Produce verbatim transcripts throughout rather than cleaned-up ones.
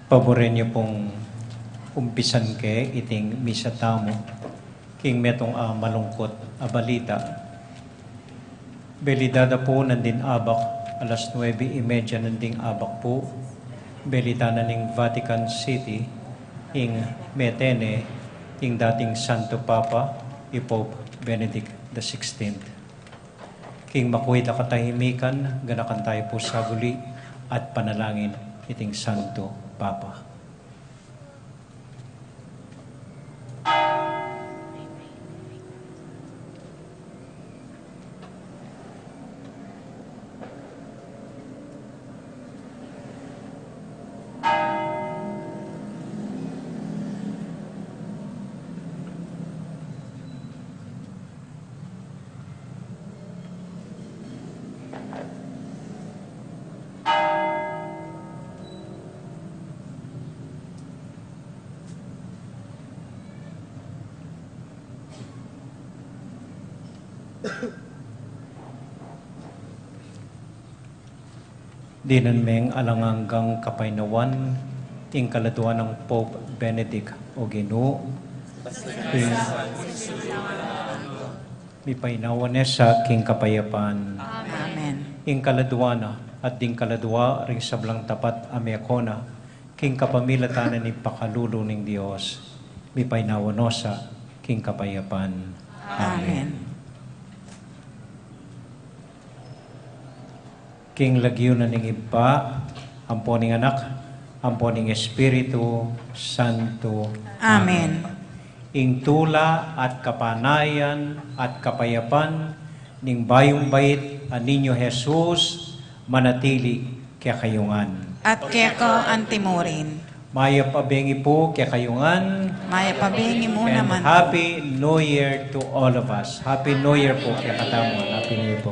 Paburen yu pung umpisan ke iting misa tamu king metung a malungkut a balita. Beli dadapu nandin abak, alas nuebe y media nandin abak pu, beli dana ning Vatican City ing metene ing dating Santo Papa, i Pope Benedict the sixteenth. King makuit a katahimikan, ganakan tayu pu saguli at panalangin iting Santo Papa. Dinan meng alang anggang kapaynawan ing kaladua nang Pope Benedict, O Ginu. Ing mipaynawa ne sa king kapayapan. Amen. Ing kaladua na at ding kaladua ring sablang tapat a meko na, king kapamilatan na ning pakalulu ning Dios, mipaynawa no sa king kapayapan. Amen. Amen. King lagyu na ning Ibpa, ampo ning Anak, ampo ning Espiritu Santo. Amen. Ing tula at kapanayan at kapayapan ning bayung bait a Niño Jesus manatili kekayu ngan. At keka antimurin. Mayap a bengi pu kekayu ngan. Mayap a bengi mu naman pu. And Happy New Year to all of us. Happy New Year pu kekatamu. Happy New Year pu.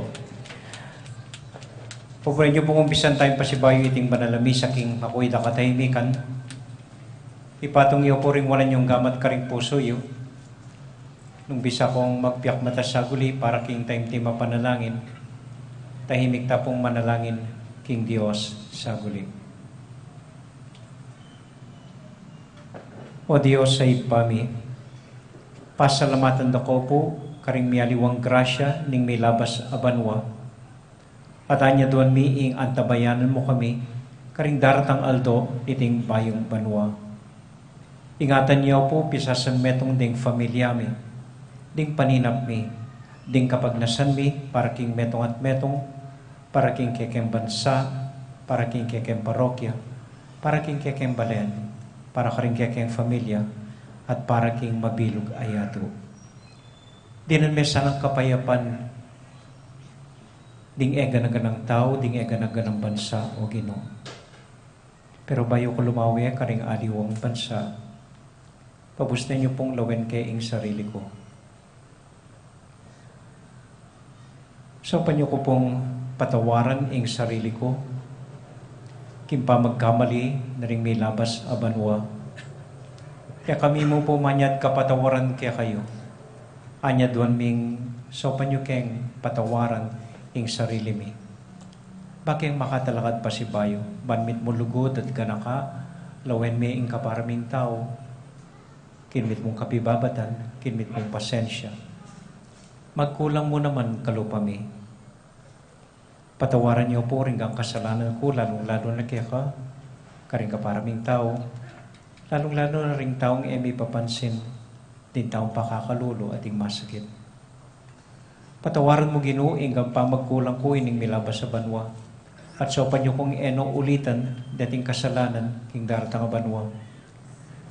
Paburen yu pung umpisan tayung pasibayu iting banal a misa king makuit a katahimikan. Ipatung yu pu ring wanan yung gamat karing pusu yu. Nung bisa kung magpiakmata saguli para king taimtim a panalangin, tahimik ta pung manalangin king Dios saguli. O Dios a Ibpa mi, pasalamatan da ko pu karing mialiwang grasya ning milabas a banua. At anyaduan mi ing antabayanan mu kami karing daratang aldo iting bayung banua. Ingatan yu pu pisasan metung ding familia mi, ding paninap mi, ding kapagnasan mi, para king metung at metung, para king kekeng bansa, para king kekeng parokya, para king kekeng balen, para karing kekeng familia, at para king mabilug a yatu. Dinan me sanang kapayapan ding e gana-ganang tau, ding e gana-ganang bansa, O Ginu. Pero bayu ku lumawe karing aliwang bansa, pabusnen yu pung lawen ke ing sarili ku. Saupan yu ku pung patawaran ing sarili ku king pamagkamali na ring milabas a banua. Kekami mu pu manyad kapatawaran kekayu. Anyaduan ming saupan yu keng patawaran ing sarili mi. Bakeng makatalakad pasibayu, ban mitmung lugud at ganaka, lawen mi ing kapara ming tau, king mitmung kapibabatan, king mitmung pasensya. Magkulang mu naman kalupa mi. Patawaran yu pu ring kasalanan ku, lalung-lalu na keka, karing kapara ming tau, lalung-lalu na ring taung e mi papansin, ding taung pakakalulu at ding masakit. Patawaran mu, Ginu, ing pamagkulang ku ining milabas a banua. At saupan yu kung e no ulitan deting kasalanan king daratang a banua.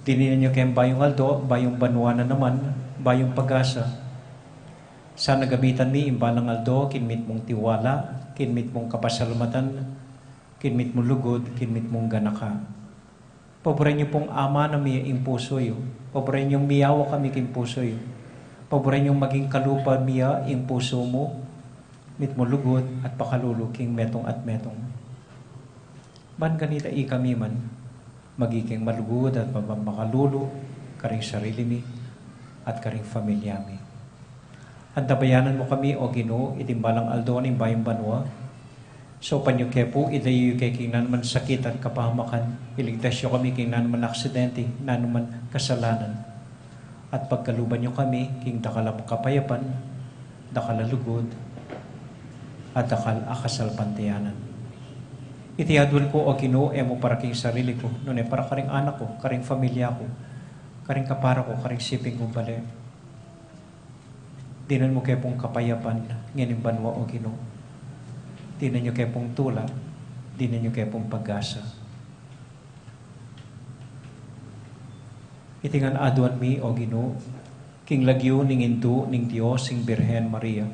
Dinan yu keng bayung aldo, bayung banua na naman, bayung pag-asa. Sana gamitan mi ing balang aldo king mitmung tiwala, king mitmung kapasalamatan, king mitmung lugud, king mitmung ganaka. Paburen yu pung amanan mi ing pusu yu. Paburen yung miyawa kami king pusu yu. Paburen yung maging kalupa mi ing pusu mu, mitmung lugud at pakalulu king metung at metung. Ban kanita ikami man maging malugud at makalulu karing sarili mi at karing familia mi. Antabayanan mu kami, O Ginu, iting balang aldo ning bayung banua. Saupan yu ke pu, idayu yu ke king nanuman sakit at kapahamakan, iligtas yu kami king nanuman aksidente, nanuman kasalanan. At pagkaluban yu kami king dakal a kapayapan, dakal a lugud, at dakal a kasalpantayanan. Iti aduan ku, O Ginu, e mu para king sarili ku, nune para karing anak ku, karing familia ku, karing kapara ku, karing siping ku bale. Dinan mu ke pung kapayapan ngening banua, O Ginu. Dinan yu ke pung tula, dinan yu ke pung pag-asa. Iti ngan aduan mi, O Ginu, king lagyu ning Indu ning Dios, ing Birhen Maria,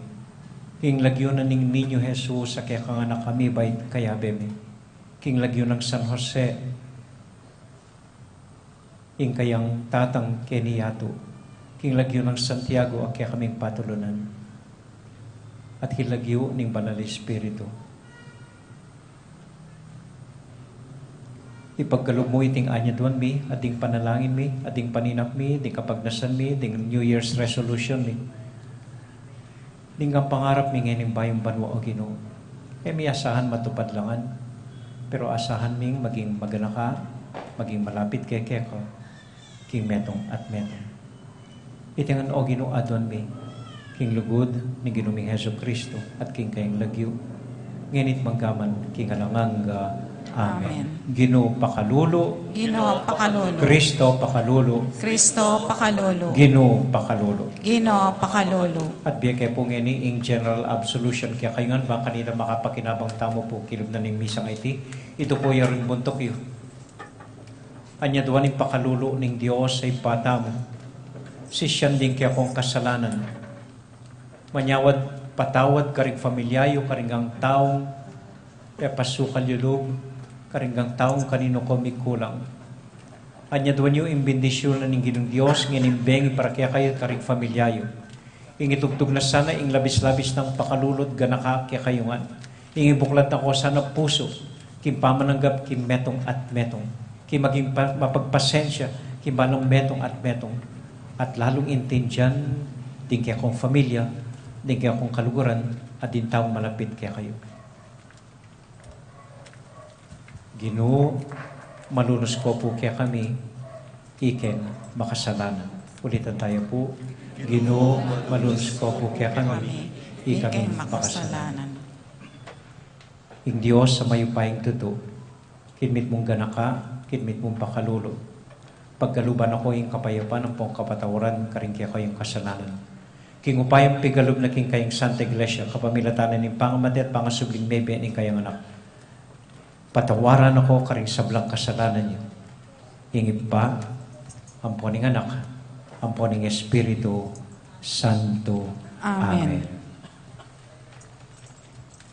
king lagyu na ning Niño Jesus a kekanganak kami bai kayabe mi, king lagyu nang San Jose, ing kayang tatang keni yatu, king lagyu nang Santiago a kekaming patulunan, at king lagyu ning Banal Espiritu. Ipagkalub mu iting anyaduan mi, at ding panalangin mi, at ding paninap mi, ding kapagnasan mi, ding New Year's resolution mi. Ding pangarap mi ngening bayung banua, O Ginu. E mi asahan matupad la ngan, pero asahan ming maging maganaka, maging malapit keka, king metung at metung. Iti ngan, O Ginu, aduan mi, king lugud ning Ginu ming Jesucristo, at king kayang lagyu, ngeni at mangga man king alang angga. Amen. Amen. Ginu pakalulu. Ginu pakalulu. Kristo pakalulu. Kristo pakalulu. Ginu pakalulu. Ginu pakalulu. At bie ke pu ngeni ing general absolution kekayu ngan, bang kanita makapakinabang tamu pu kilub na ning misa ngeni. Itu pu ya ring buntuk yu. Anyaduan ing pakalulu ning Dios a Ibpa tamu, sisian ding kekong kasalanan. Manyawad patawad karing familia yu, karing gang taung e pasukal yu lub, karing gang taung kaninu ko mikulang. Anyaduan yu ing bendisyun na ning Ginung Dios, ngening bengi para kekayu at karing familia yu. Ing itugtug na sana ing labis-labis nang pakalulu at ganaka kekayu ngan. Ing ibuklat na ko sana pusu, king pamananggap king metung at metung, king maging pa-, mapagpasensya king balang metung at metung, at lalung intindian ding kekong familia, ding kekong kaluguran, at ding taung malapit kekayu. Ginu, malunus ko pu kekami, ikeng makasalanan. Ulitan tayu pu. Ginu, malunus ko pu kekami, ikeng makasalanan. Ing Dios a mayupayang tutu, king mitmung ganaka, king mitmung pakalulu, Pagkaluban na ko ing kapayapan ampong kapatawaran karing kekayung kasalanan, king upayang pigalub na king kayang Santa Iglesia, kapamilatan na ning pangamate at pangasubling mebie ning kayang Anak. Patawaran na ko karing sablang kasalanan yu. Ing Ibpa, ampo ning Anak, ampo ning Espiritu Santo. Amen. Amen.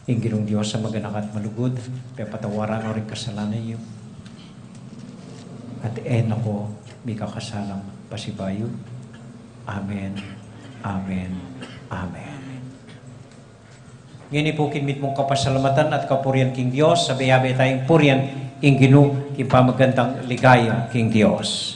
Ing Ginung Dios a maganaka at malugud, pepatawaran no ring kasalanan yu, at e na ko mikakasalang pasibayu. Amen. Amen. Amen. Ngeni pu king mitmung kapasalamatan at kapurian king Dios, sabay-sabay tayung purian ing Ginu king pamagandang ligaya king Dios.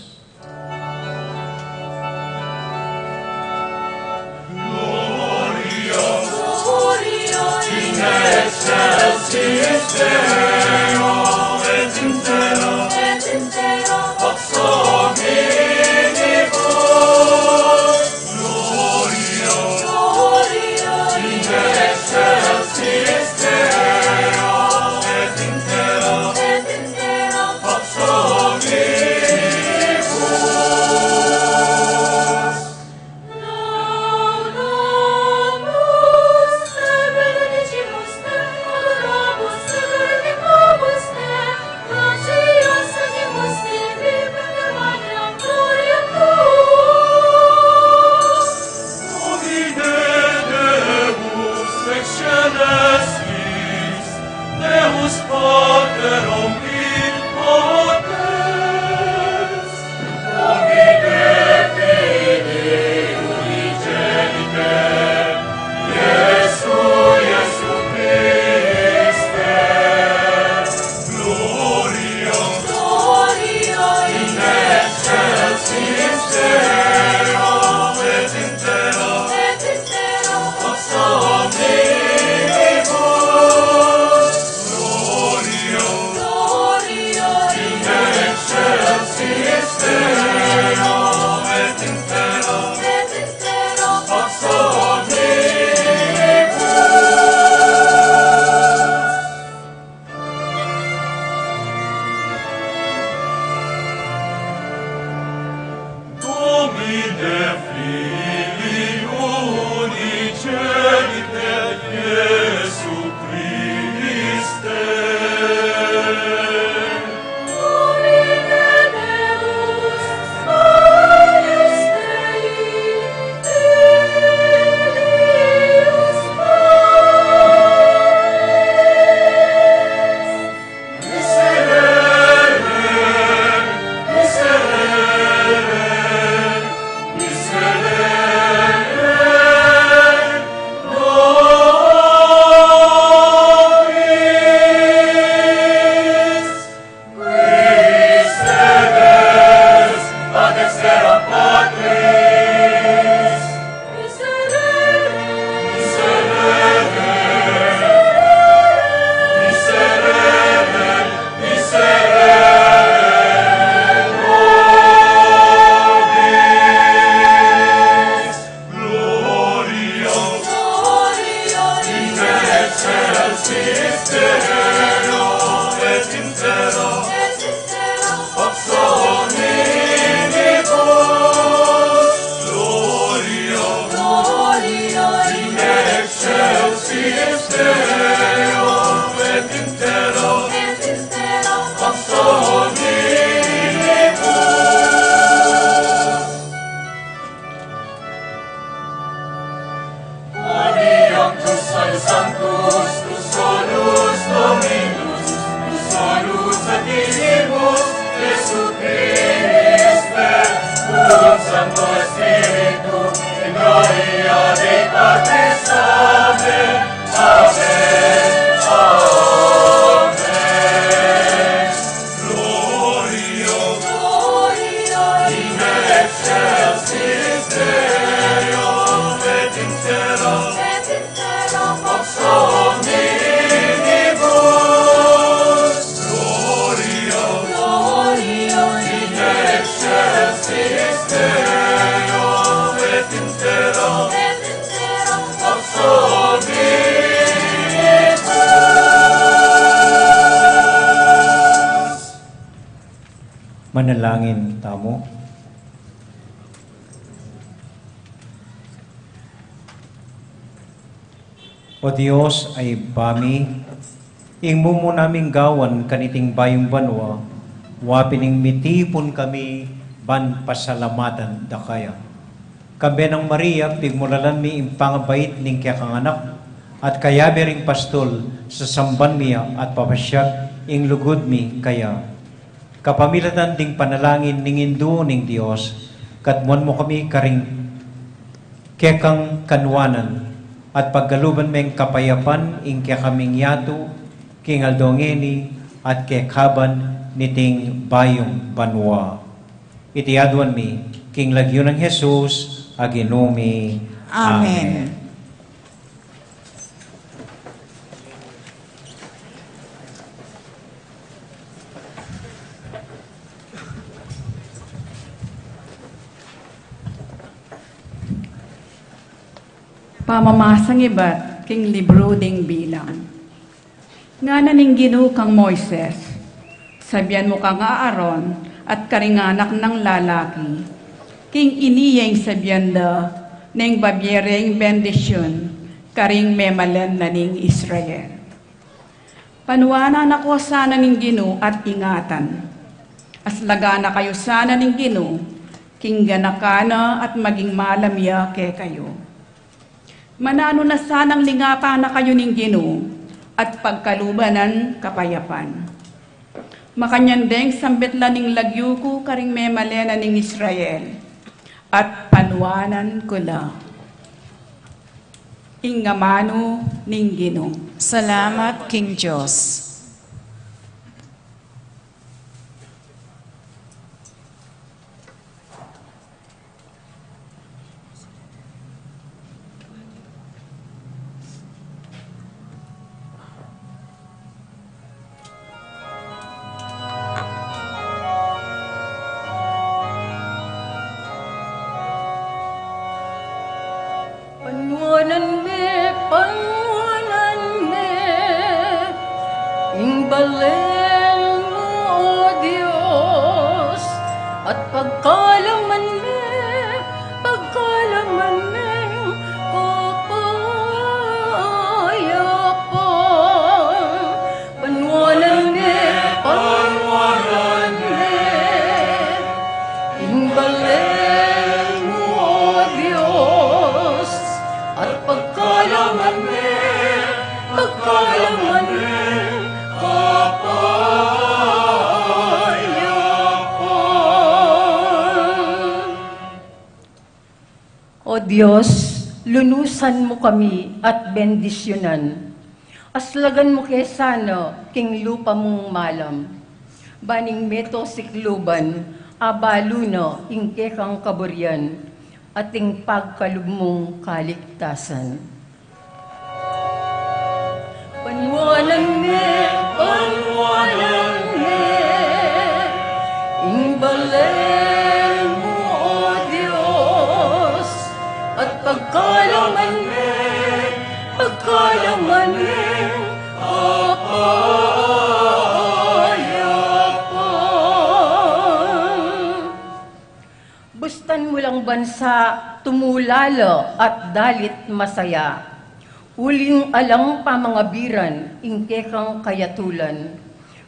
Manalangin tamu. O Dios a Ibpa mi, ing mumu naming gawan kaniting bayung banua, wa pin ing mitipun kami ban pasalamatan da kaya. Kambe nang Maria, pigmulalan mi ing pangabait ning kekang anak, at kayabe ring pastul, sasamban mi ya at papasiag ing lugud mi kaya. Kapamilatan ding panalangin ning Indu ning Dios, katmuan mu kami karing kekang kanuanan, at pagkaluban meng kapayapan ing kekaming yatu, king aldo ngeni at kekaban niting bayung banua. Iti aduan mi king lagyu nang Jesus a Ginu mi. Amen. Amen. Pamamasang ibat king libru ding Bilang. Ngana ning Ginu kang Moises, sabian mu kang Aaron at karing anak nang lalaki, king ini ya ing sabian da neng babie reng bendisyun karing memalen na ning Israel. Panuanan na ko sana ning Ginu at ingatan. Aslagan na kayu sana ning Ginu, king ganakan na at maging malam ya kekayu. Mananu na sanang lingapan na kayu ning Ginu, at pagkaluban nang kapayapan. Makanyan deng sambit la ning lagyu ku karing memalen na ning Israel, at panuanan ku la. Ing amanu ning Ginu. Salamat king Dios. Panuanan me, panuanan me, ing balen mu, O Dios, at pagkalaman me, pagkalaman me, kapayapan. Panuanan me, panuanan me, ing balen mu, O Dios, at pagkalaman me, pagkalaman me, kapayapan. O Dios, lunusan mu kami at bendisyunan. Aslagan mu ke sana king lupa mung malam. Ban ing meto sikluban, abalu na ing kekang kaburian, at ing pagkalub mung kaligtasan. Panuanan me, panuanan me, ing balen mu, O Dios, at pagkalaman me, pagkalaman me, kapayapan. Bustan mu lang bansa tumulala at dalit masaya. Uling alang pamangabiran ing kekang kayatulan,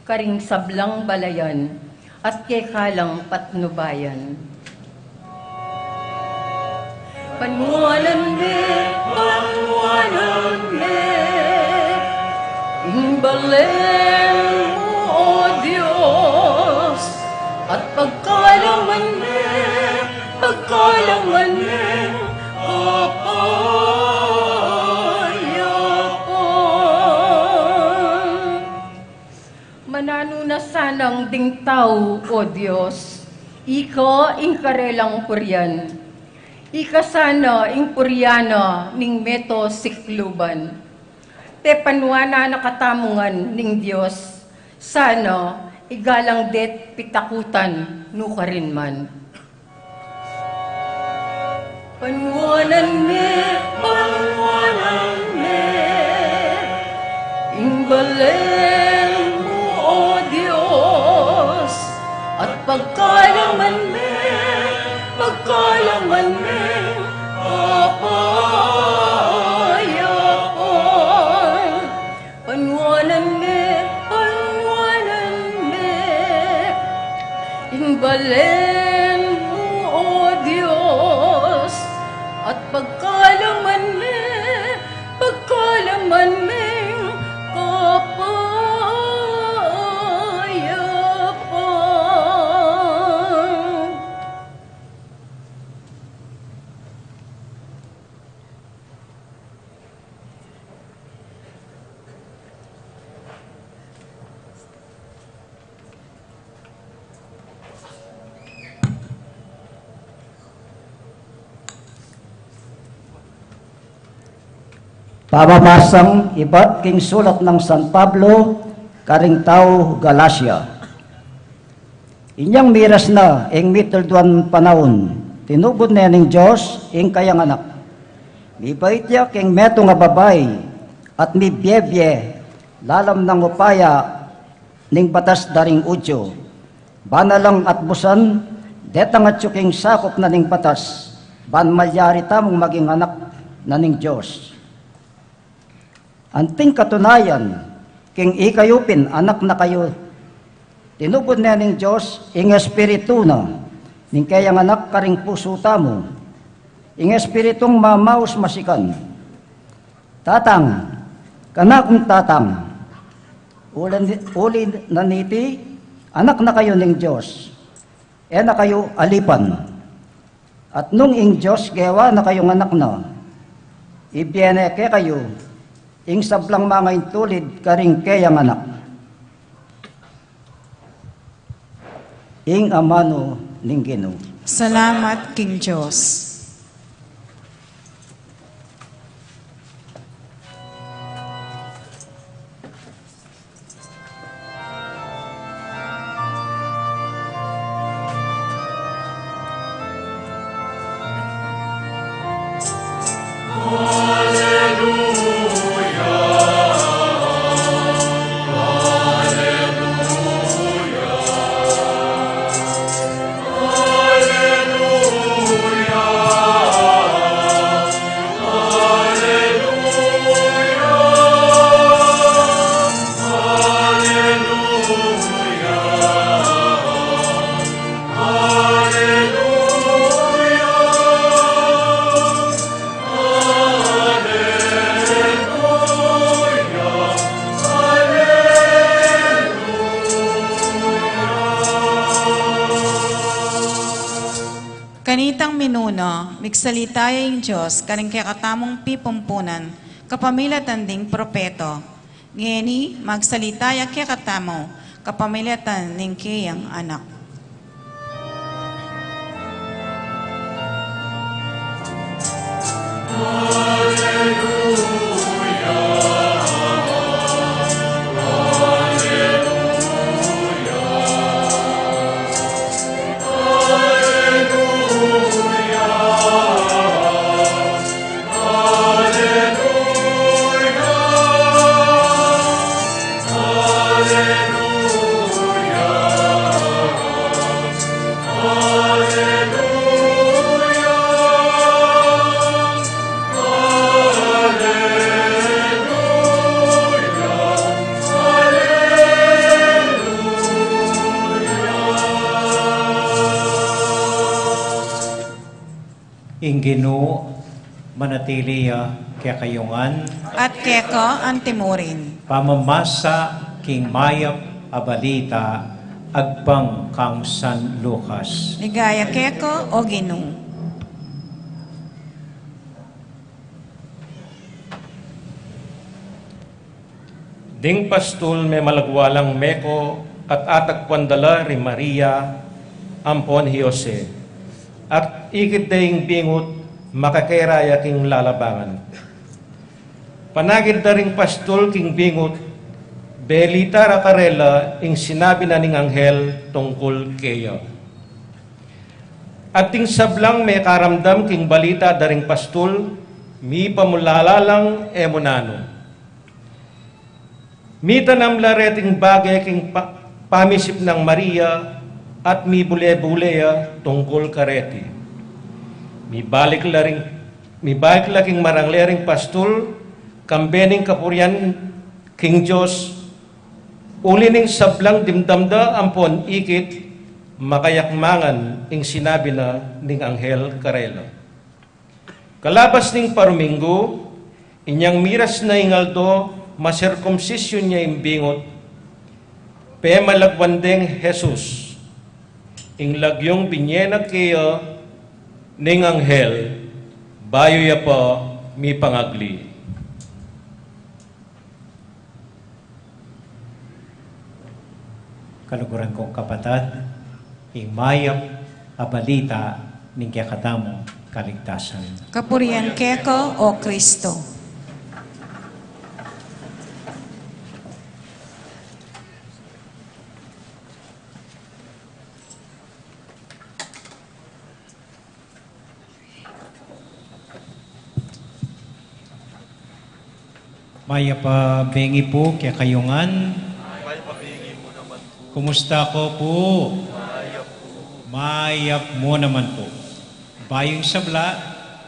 karing sablang balayan, at keka lang patnubayan. Panuanan me, panuanan me, ing balen mu, O Dios, at pagkalaman me, pagkalaman me, kapayapan. Mananu na sanang ding tau, O Dios, ika ing karelang purian. Ika sana ing purian na ning meto sikluban. Pepanuanan na katamu ngan ning Dios, sana igalang de't pitakutan nukarin man. Panuanan me, panuanan me, ing balen mu, O Dios, at Pagkalaman me, pagkalaman me, kapayapan. Panwanan me, panwanan me, ing balen mu, O Dios, at pagkalaman me, pagkalaman me, kapayapan. Pamamasa ibat king sulat nang San Pablo karing tau Galacia. Inyang miras na ing mitulduan panaun, tinubud ne ning Dios ing kayang anak. Mibait ya king metung a babai, at mibiebie lalam nang upaya ning batas da ring Judio. Bana lang at busan, detang atyu king sakup na ning batas, ban malyari tamung maging anak na ning Dios. Anting katunayan, king ikayu pin anak na kayu. Tinubud ne ning Dios ing Espiritu na ning kayang anak karing pusu tamu, ing Espiritung mamaus masikan. Tatang, kanakung tatang, uli, uli na niti, anak na kayu ning Dios, e na kayu alipan. At nung ing Dios gewa na kayung anak na, ibie ne kekayu ing sablang mangaintulid karing keyang anak. Ing amanu ning Ginu. Salamat king Dios. Kanitang minuna, migsalita ya ing Dios karing kekatamung pipumpunan kapamilatan ding propeta. Ngeni, magsalita ya kekatamu kapamilatan ning keyang Anak. Ing Ginu manatili ya kekayu ngan. At keka antimurin. Pamamasa king mayap a balita agpang kang San Lucas. Ligaya keka, O Ginu. Ding pastul memalagualang meko at atagpuan da la ri Maria ampon hi Jose, at ikit da ing bingut makakera ya king lalabangan. Panagid da ring pastul king bingut, belita ra karela ing sinabi na ning anghel tungkul keya. At ding sablang mekaramdam king balita da ring pastul, mipamulala lang e mu nanu. Mitanam la reting bage king pa-, pamisip nang Maria, at mibule-bule ya tungkul kareti. Mibalik la ring, mibalik la king marangle ring pastul, kambe ning kapurian king Dios, uli ning sablang dimdam da ampon ikit, makayakmangan ing sinabi na ning anghel karela. Kalabas ning paruminggu, inyang miras na ing aldo, masirkumsisyun ya ing bingut, pemalagwan deng Jesus. Ing lagyung binye na keya ning anghel, bayu ya pa mipangagli. Kaluguran kong kapatad, ing mayap a balita ning kekatamung kaligtasan. Kapurian keka, O Kristo. Mayap a bengi pu kekayu ngan. Kumusta ko pu? Mayap mu naman pu. Bayu ing sabla,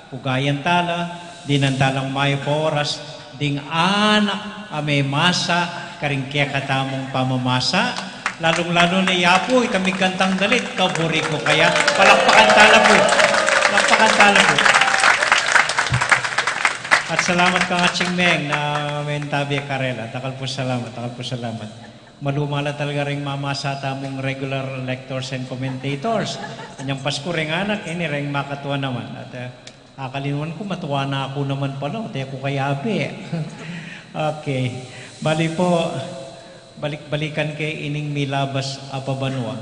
ugayan tala, dinan talang mayap a oras, ding anak a memasa karing kekatamung pamamasa, lalung-lalu na i Apu, itang migantang dalit, kaburi ku kaya. Palakpakan tala pu. Palakpakan tala pu. At salamat kang Atsing Meng na mentabi karela. Dakal pu salamat, dakal pu salamat. Maluma la talaga ring mamasa tamung regular lectors and commentators. Anyang Pasku ring anak, ini ring makatua naman. At, eh, Akalinuan ku, matua na ku naman pala, o, te ku kayabe. Okay. Bali pu, balik-balikan ke ining milabas a pabanua,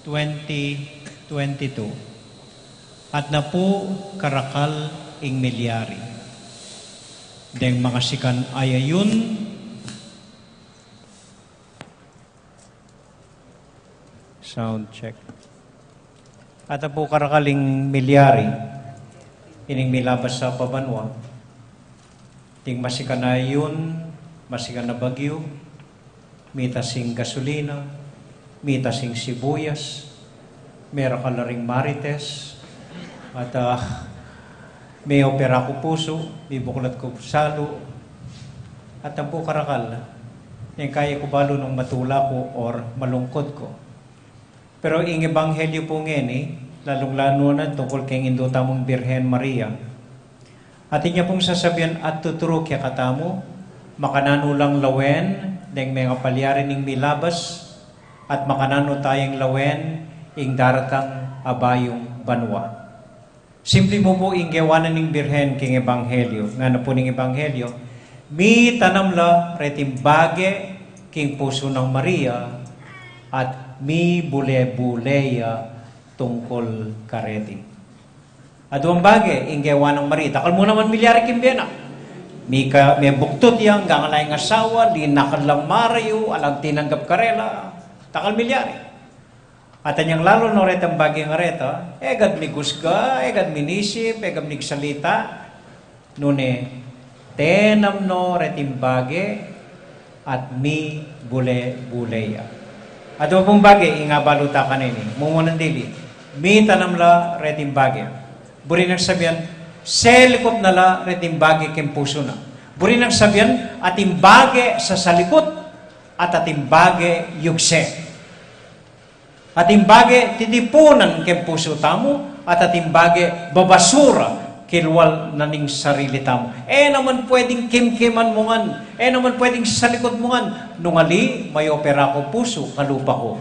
twenty twenty-two. At na pu karakal ing milyari. Deng makasikan a ayun, Sound check. At na pu karakal ing milyari, ining milabas a pabanua, ding masikan a ayun, masikan a bagyu, mitas ing gasolina, mitas ing sibuyas, merakal la ring marites, at, ah, meopera ku pusu, mibuklat ku salu, at ampu karakal, e ku balu nung matula ku or malungkut ku. Pero ing ebanghelyo pu ngeni, lalung-lalu na tungkul keng Indu tamung Birhen Maria, atin ya pung sasabian at tuturu kekatamu, makananu lang lawen deng mengapalyari ning milabas, at makananu tayang lawen ing daratang a bayung banua. Simple mu pu ing gewa na ning Birhen king ebanghelyo. Ngana pu ning ebanghelyo, mitanam la reting bage king pusu nang Maria, at mibule-bule ya tungkul kareti. Aduang bage ing gewa nang Maria, dakal mu naman milyari king bie na. Mika, mebuktut ya, anggang ala yang asawa, linakad lang marayu, alang tinanggap karela, dakal milyari. At anyang lalu no retang bage ngareta, e gad mikusga, e gad minisip, e gad migsalita, nune tenam no reting bage, at mibule-bule ya. Aduang bage ing abalu ta kanini, mumunang dili, mitanam la reting bage. Buri nang sabian, selikut na la reting bage king pusu na. Buri nang sabian, ating bage sasalikut, at ating bage yugse. Ating bage titipunan king pusu tamu, at ating bage babasura kilwal na ning sarili tamu. E naman pwedeng kimkiman mu ngan, e naman pwedeng salikut mu ngan, nung ali, may opera ku pusu, kalupa ku.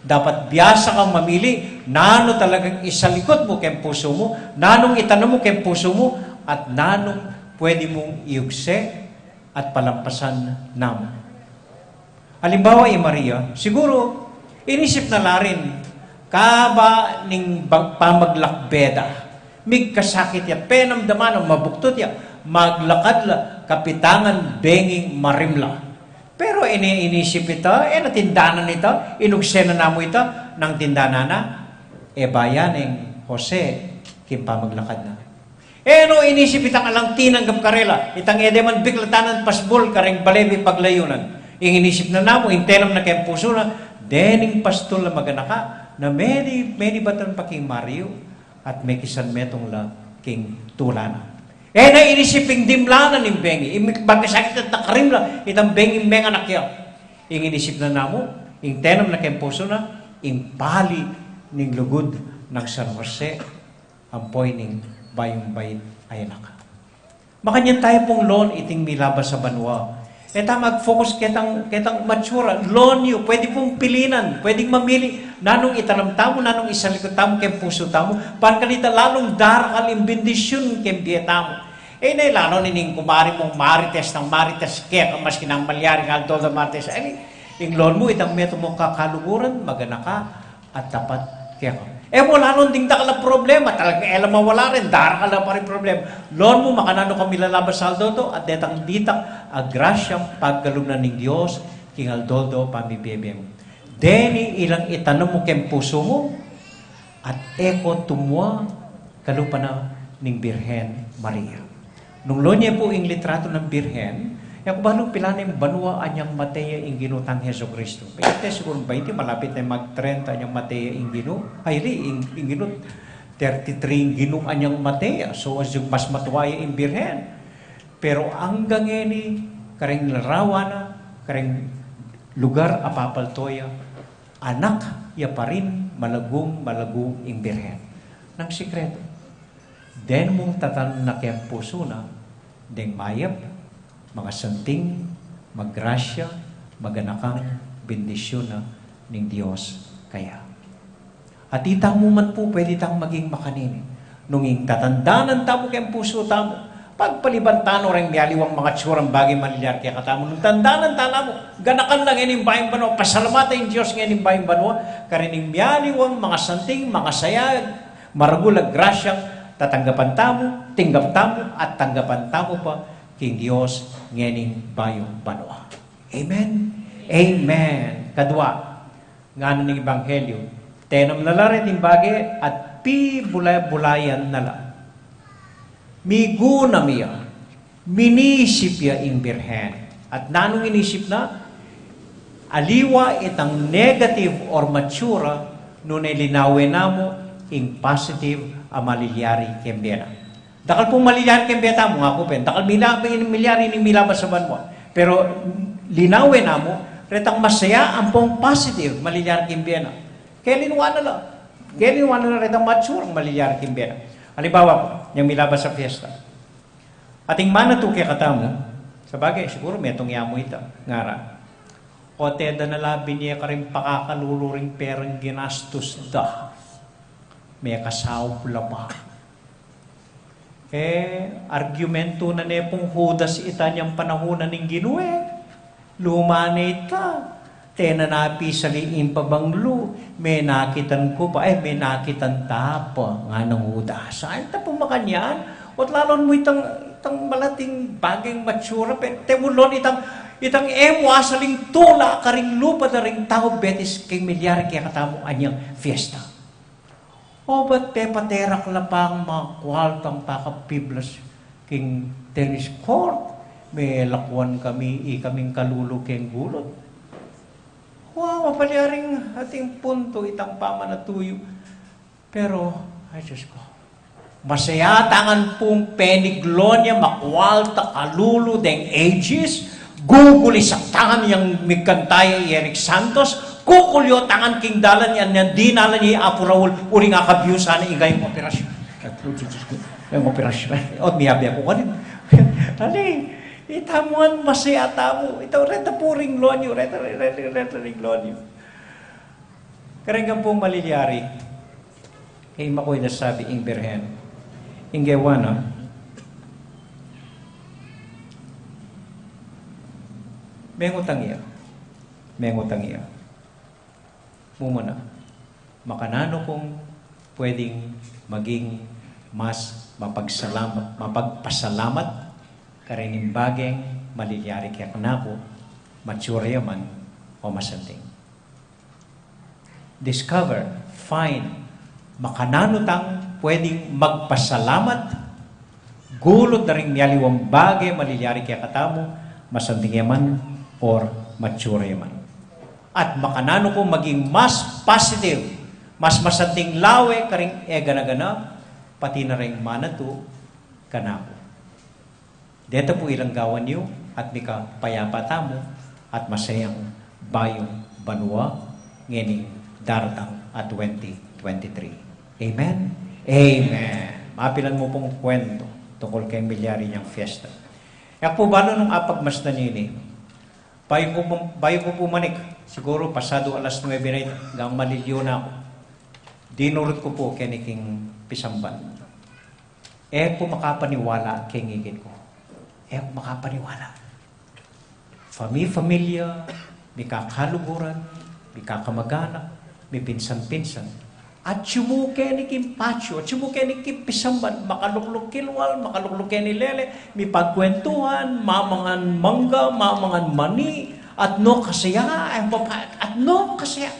Dapat biasa kang mamili, nanu talagang isalikut mu king pusu mu, nanung itanam mu king pusu mu, at nanung pwede mung iyugse at palampasan namu. Alimbawa, i Maria, siguru, inisip na la rin, kaba ning bag-, pamaglakbe da, migkasakit ya, penamdaman na mabuktut ya, maglakad la, kapitangan benging marimla. Pero ini-, inisip ita, e na tindanan ita, inugse na namu ita, nang tindanan na, e baya neng Jose, king pamaglakad na. E no inisip itang alang tinanggap karela, itang e de man biklatanan pasbul kareng bale mipaglayunan. Ing inisip na namu, ing tenam na keng pusu na, dening pastul a maganaka, Na meni, meni batan pa king mariu, at mekisan metung la king tula na. E na inisip ing dimla na ning bengi, ing bagasakit at nakarim la, itang benging menganak ya. Ing inisip na namu, ing tenam na keng pusu na, ing pali ning lugud nang San Jose, ampo ning bayung bait a anak. Makanyan tamu pung loan iting milabas a banua. E ta mag-focus ketang, ketang matsura. Loan yu, pwede pung pilinan, pwedeng mamili. Nanung itanam tamu, nanung isalikut tamu keng pusu tamu, ban kanita lalung darakal ing bendisyun keng bie tamu. E na, lalu nining kumari mung marites nang marites keka, maski nang malyari ngan aldo-aldo marites. E, ing loan mu itang metung mung kakaluguran, maganaka, at tapat keka. E mu lalung ding dakal a problema, talagang e la mawala rin, darakal la pa ring problema. Loan mu, makananu kang milalabas aldo-aldo, at detang ditak a grasyang pagkalub na ning Dios king aldo-aldo pamibie-bie mu. Deni ilang itanam mu keng pusu mu, at e ko tumua kalupa na ning Birhen Maria. Nung loan ye pu ing litratu nang Birhen, e ku balu pilan ing banua anyang mate ya ing Ginu tang Jesucristo. Bainti, siguru bainti, malapit ne mag-trenta anyang mate ya ing Ginu. Ay, di, ing, ing Ginu, thirty-three ing Ginu anyang mate ya. So, agyang mas matua ya ing Birhen. Pero anggang ngeni, kareng larawan na, kareng lugar a papalto ya, anak ya pa rin, malagung-malagu ing Birhen. Nang sikretu, den mung tatan na keng pusu na, deng mayap, masanting, magrasya, maganakang bendisyun na ning Dios kaya. At ita mu man pu, pwede tang maging makanini. Nung ing tatandanan tamu keng pusu tamu, pagpaliban tanu reng mialiwang mga tsurang bage malilyari kekatamu. Nung tandanan tana mu, ganakan la ngening bayung banua, pasalamatan ing Dios ngening bayung banua, karening mialiwang, masanting, masaya, maragul a grasyang tatanggapan tamu, tinggap tamu, at tanggapan tamu pa king Dios ngening bayung banua. Amen? Amen. Kadua, ngana ning Ebanghelyo, tenam na la reting bage at pibulay-bulayan na la. Migunam ya, minisip ya ing Birhen. At nanung inisip na? Aliwa itang negative or matsura, nune linawen na mu ing positive a malilyari keng bie na. Dakal pung malilyari keng bie tamu, ngaku pin. Dakal mila-, milyari ning milabas a banua. Pero linawen na mu, retang masaya ampong positive malilyari keng bie na. Kelinwa na la. Kelinwa na la retang matsurang malilyari keng bie na. Alimbawa, yang milabas a fiesta. Ating manatu kekatamu, sabagay, siguru metung ya mu ita, ngara. Ote da na la binie karing pakakalulu ring perang ginastus da. Mekasaup la ba. E, argumentu na ne pung Judas ita nyang panahunan ning Ginu e. Luma ne ita, tena na pisali ing pabanglu, menakitan ku pa, e, menakitan ta pa, nganang Judas. Ay, ta pu makanyan, ot lalon mu itang, itang malating bageng matsura, pe, te mu loan itang, itang e mu asaling tula karing lupa da ring tau betis keng milyari kekatamu anyang fiesta. O, ba't pepaterak la pang makualtang pakapiblas king tennis court? Melakuan kami, ikaming kalulu keng gulut. Wa, mapalyaring ating punto itang pamanatuyu. Pero, ay, Diyos ko. Masaya tangan pung peniglonya, makualta, kalulu, deng ages, gugulisak tangan yang migkanta ya i Eric Santos, kukulyo tangan king dalan yan, yang dinalan ya i Apu Raul, uling akabiusan na ing gayung operasyon. Ay, Diyos ko, gayung operasyon. O, miyabi aku karin. Ali, ita mu an masaya tamu. Ita, reta pu ring loan yu, reta, reta, reta ring loan yu. Kareng ampong malilyari, e makuya sabi ing Birhen. Ing gewa na, mengutang ya. Mengutang ya. Mumuna, makananu kung pwedeng maging mas mapagsalamat, mapagpasalamat karening bageng malilyari kanaku, matsura ya man o masanting. Discover, find, makananu tang pwedeng magpasalamat, gulut da ring mialiwang bage malilyari kekatamu, masanting ya man or matsura ya man. At makananu kung maging mas positive, Mas masanting lawe karing e gana-gana, pati na ring manatu kanaku. Deta pu ing gawan yu, at mikapayapa tamu, at masayang bayung banua ngening daratang a twenty twenty-three. Amen? Amen. Mapilan mu pung kwento tungkul keng milyari niyang fiesta. E ku pu balu nung apagmasdan ini, bayu ku pu, bayu ku pu manik, siguru pasadu alas nuebe na ita, gang maliliu na ku. Dinurut ku pu keni king pisamban. E ku makapaniwala keng ikit ku. E ku makapaniwala. Fami-, familia, mikakaluguran, mikakamaganak, mipinsan-pinsan. Atyu mu keni king patio, atyu mu keni king pisamban, makalukluk kilwal, makalukluk keni lele, mipagkwentuhan, mamangan mangga, mamangan mani, at no kasaya, e, mapa-, at no kasaya.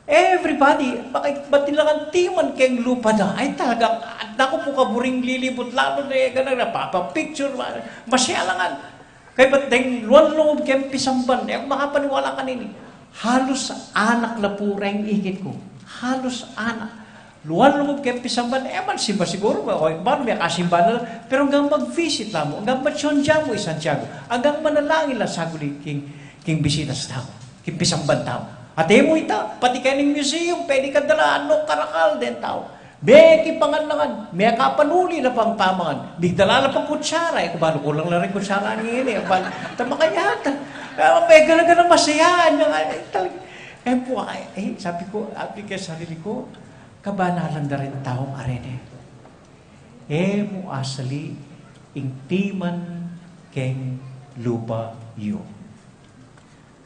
Everybody, baka, bati la ngan timan keng lupa da. Ay, talaga, at naku pu, kaburing lilibut lalu ne, gana, napapapicture, ma-, masaya la ngan. Kaybat deng luan lungub keng pisamban, e ku makapaniwala kanini. Halus anak la pu reng ikit ku. Halus anak. Luan lungub keng pisamban, e man simba siguru, o, balu mekasimba na la, pero anggang mag-visit la mu, anggang matsyon da mu i Santiago, anggang manalangin la saguli king, king bisitas tamu, king pisamban tamu. At e mu ita, pati keni museum, pwede ka dala, ano, karakal den tau. Mekipangan la ngan, mekapanuli la pang pamangan. Migdala la pang kutsara, e ku balu kulang la ring kutsara ngeni, e ku balu, ta makayata. Ah, e gana-gana masayaan ya nga, e, talaga. E pu, ay, e, sabi ku, sabi ku keng sarili ku, kabanalan da ring taung areni. E mu asali ing timan keng lupa yu.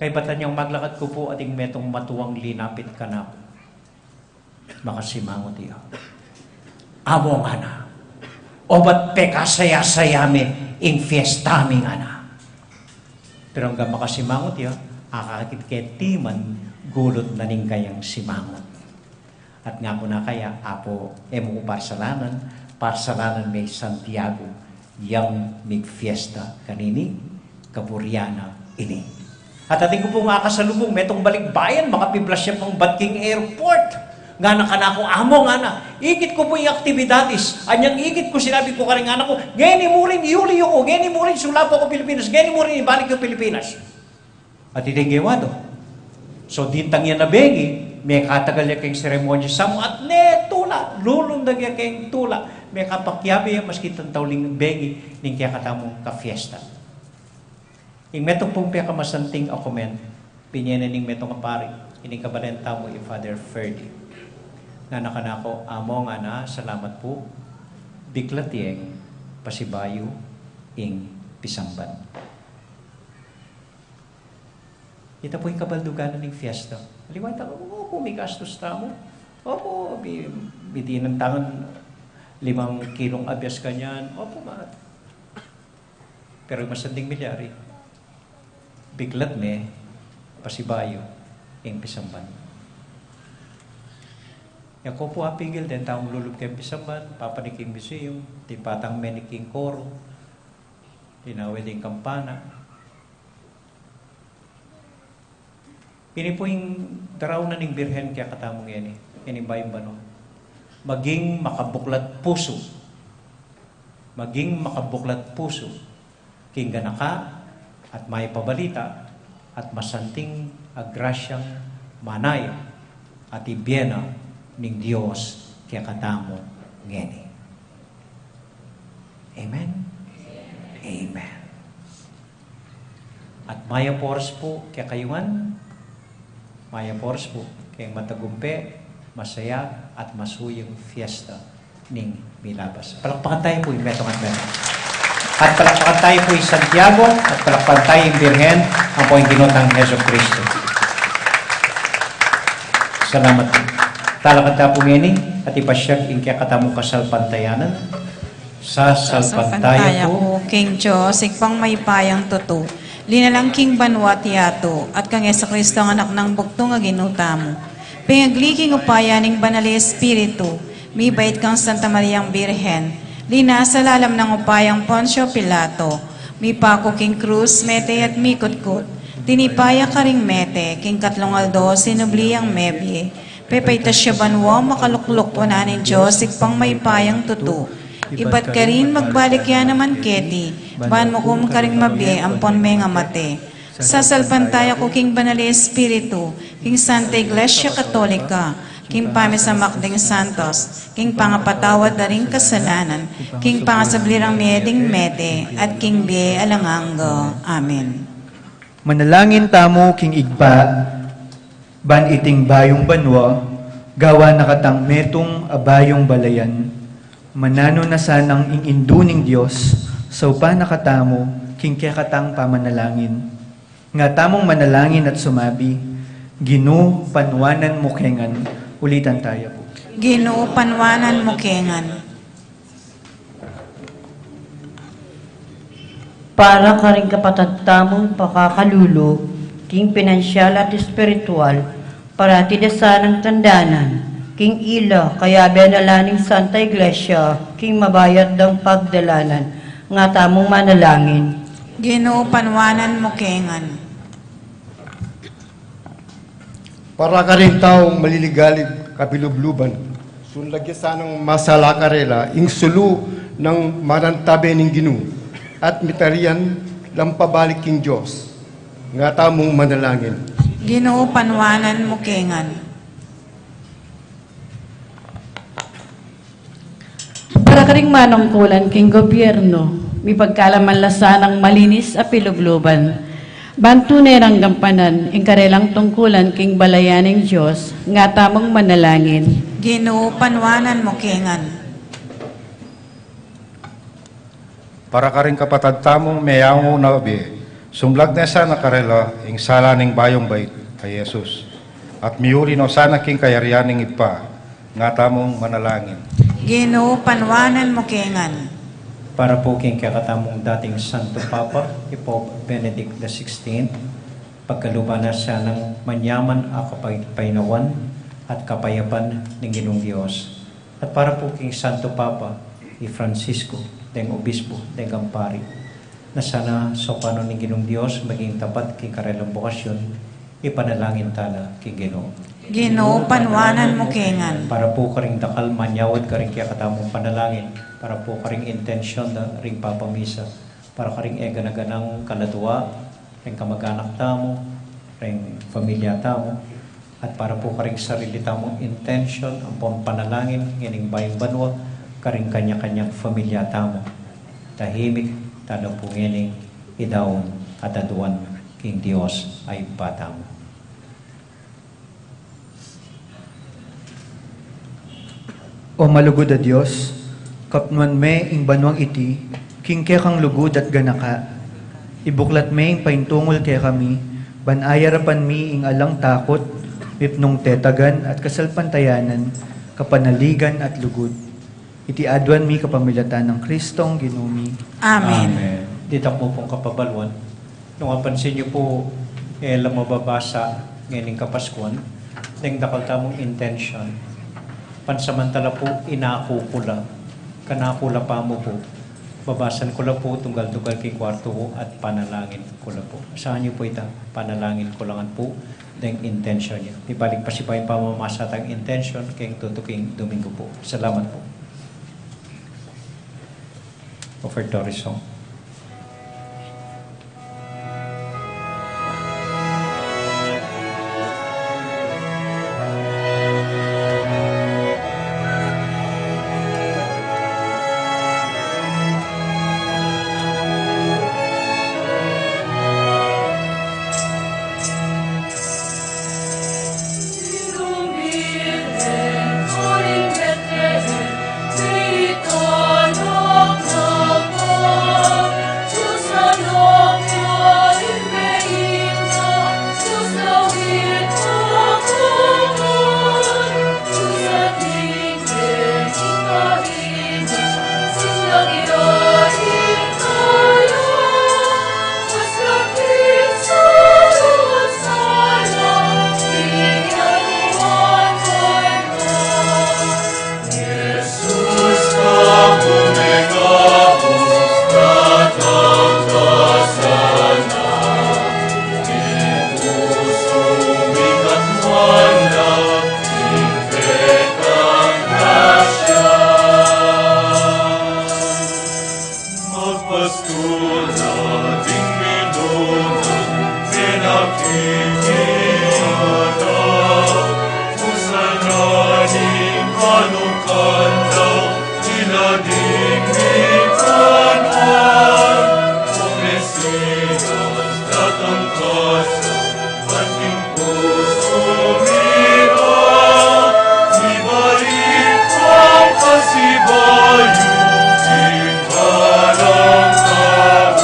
Kaybat anyang maglakad ku pu, ating metung matuang linapit kanaku. Makasimangut ya. Amo, ngana, obat pekasaya-saya mi ing fiesta mi, ngana. Pero anggang makasimangut ya, akakit ke timan gulut na ning kayang simangut. At ngaku na kaya, Apu, e mu ku parsalanan, parsalanan me i Santiago, yang migfiesta kanini, kaburian na ini. At atin ku pung akasalubung, metung balikbayan, makapiblas ya pang bat king airport. Ngana kanaku, Amo, ngana, ikit ku pu ing aktibidades. Anyang ikit ku, sinabi ku karing anak ku, ngeni mu rin iyuli yu ku, ngeni mu rin sulapo ku Pilipinas, ngeni mu rin ibalik yu Pilipinas. At iti ing gewa da. So, dintang ya na bengi, mekatagal ya keng seremonya, samu at ne tula, lulundag ya keng tula, mekapakiabe ya maski tantauling bengi ning kekatamung kafiesta. Ing metung pung pekamasanting a comment, binye ne ning metung a pari, ining kabalen tamu i Father Ferdy. Ngana kanaku, Amo, ngana, salamat pu, biklat yeng pasibayu ing pisamban. Ita pu ing kabaldugan na ning fiesta. Aliwa ita, opu, migastus tamu. Opu, mi-, mitinan tangan limang kilung abias kanyan. Opu, ma-, pero masanting milyari, biklat me pasibayu ing pisamban. E ku pu apigil deng taung lulub keng pisamban, papani king museum, tipatang me ne king koro, linawid ing kampana. Ini pu ing daraun na ning Birhen kekatamu ngeni, ngeni king bayung banua. Maging makabuklat pusu. Maging makabuklat pusu king ganaka at mapabalita at masanting a grasyang manaya at ibie na ning Dios kekatamu ngeni. Amen? Amen. At mayap a oras pu kekayu ngan, mayap a oras pu keng matagumpe, masaya, at masuyung fiesta ning milabas. Palakpakan tayu pu ing metung at metung. At palakpakan tayu pu i Santiago, at palakpakan tayu ing Birhen, ampo ing Ginu tang Jesucristo. Salamat pu. Talakad ta pu ngeni, at ipasiag ing kekatamung kasalpantayanan. Sasalpantaya ku king Dios, Ibpang mayupayang tutu, linalang king banua't yatu, at kang Jesucristo a Anak nang bugtung a Ginu tamu. Pengagli king upaya ning Banal a Espiritu, mibait kang Santa Mariang Birhen, linasa lalam ning upayang Poncio Pilato, mipaku king krus, mete at mikutkut, tinipa ya karing mete, king katlung aldo sinubli yang mebie, Pepaitas ya banua, makalukluk wanan ning Dios, Ibpang mayupayang tutu. Ibat karin magbalik ya naman keti, ban mukum karing mabie ampon mengamate. Sasalpantaya ku king Banal a Espiritu, king Santa Iglesia Katolika, king pamisamak ding santos, king pangapatawad da ring kasalanan, king pangasubli rang mie ding mete, at king bie alang angga. Amen. Manalangin tamu king Ibpa, ban iting bayung banua, gawa na katang metung a bayung balayan, mananu na sanang ing Indu ning Dios, saupan na katamu king kekatang pamanalangin. Nga tamung manalangin at sumabi, Ginu, panwanan mu kengan. Ulitan taya pu. Ginu, panwanan mu kengan. Para karing kapatad tamung pakakalulu, king pinansyal at espiritual, parati da sanang tandanan, king ila, kayabe na la ning Santa Iglesia, king mabayat dang pagdalanan, nga tamung manalangin. Ginu, panwanan mu kengan. Para karing taung maliligalig kapilubluban, sunlag ya sanang masala karela ing sulu nang manantabe ning Ginu, at mitarian lang pabalik king Dios, nga tamung manalangin. Ginu, panwanan mu kengan. Para karing manungkulan king gobyerno, mipagkalaman la sanang malinis a pilubluban, ban tune rang gampanan ing karelang tungkulan king balayan ning Dios, nga tamung manalangin. Ginu, panwanan mu kengan. Para karing kapatad tamung meyangu na bie, sumlag ne sana karela ing sala ning bayung bait a Jesus, at miuli no sana king kayarian ning Ibpa, nga tamung manalangin. Ginu, panwanan mu kengan. Para pu king kekatamung dating Santo Papa, i Pope Benedict the sixteenth, pagkaluban na sanang manyaman a kapay-, paynawan at kapayapan ning Ginung Dios. At para pu king Santo Papa, i Francisco, deng obispo, deng kampari, na sana saupan no ning Ginung Dios maging tapat king karelang bokasyon, ipanalangin tala king Ginu. Ginu, panwanan mu kengan. Para pu karing dakal manyawad karing kekatamung panalangin, para pu karing intensyon da ring Papa Misa, para karing e gana-ganang kaladua, ring kamaganak tamu, ring familia tamu, at para pu karing sarili tamung intensyon ampon panalangin ngening bayung banua, karing kanya-kanyang familia tamu. Tahimik tana pu ngening idaun at aduan king Dios a Ibpa tamu. O malugud a Dios, kapnuan me ing banuang iti king kekang lugud at ganaka. Ibuklat me ing paintungul kekami, ban ayarapan mi ing alang takut, mipnung tetagan at kasalpantayanan, kapanaligan at lugud. Iti aduan mi kapamilatan nang Kristong Ginu mi. Amen. Amen. Ditak mu pung kapabaluan, nung apansin yu pu, e la mababasa ngening Kapaskuan, deng dakal tamung intensyon, pansamantala pu, inaku ku la, kanaku la pamu pu, babasan ku la pu, tunggal-tunggal king kwartu ku, at panalangin ku la pu. Asahan yu pu ita, panalangin ku la ngan pu, deng intensyon yu. Mibalik pasibayu ing pamamasa tang intensyon keng tutuking Domingo pu. Salamat pu. Offertory song. Astula ding minunan, pinakikiana, usan na ning panukatan, ila ding mikanuan, o Mesias, datang ka sa ating pusu, mira, ibalik ang kasibayu, ing balang tau.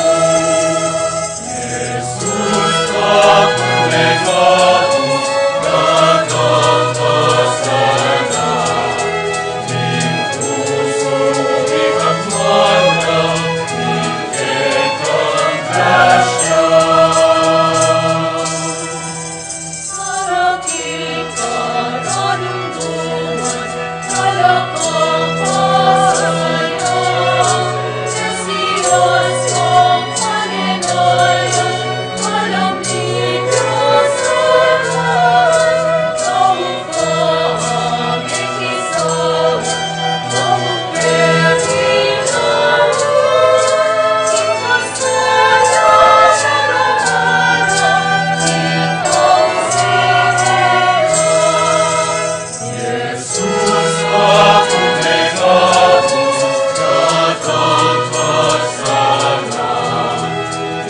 Jesus, aku legamu, datang ka sana,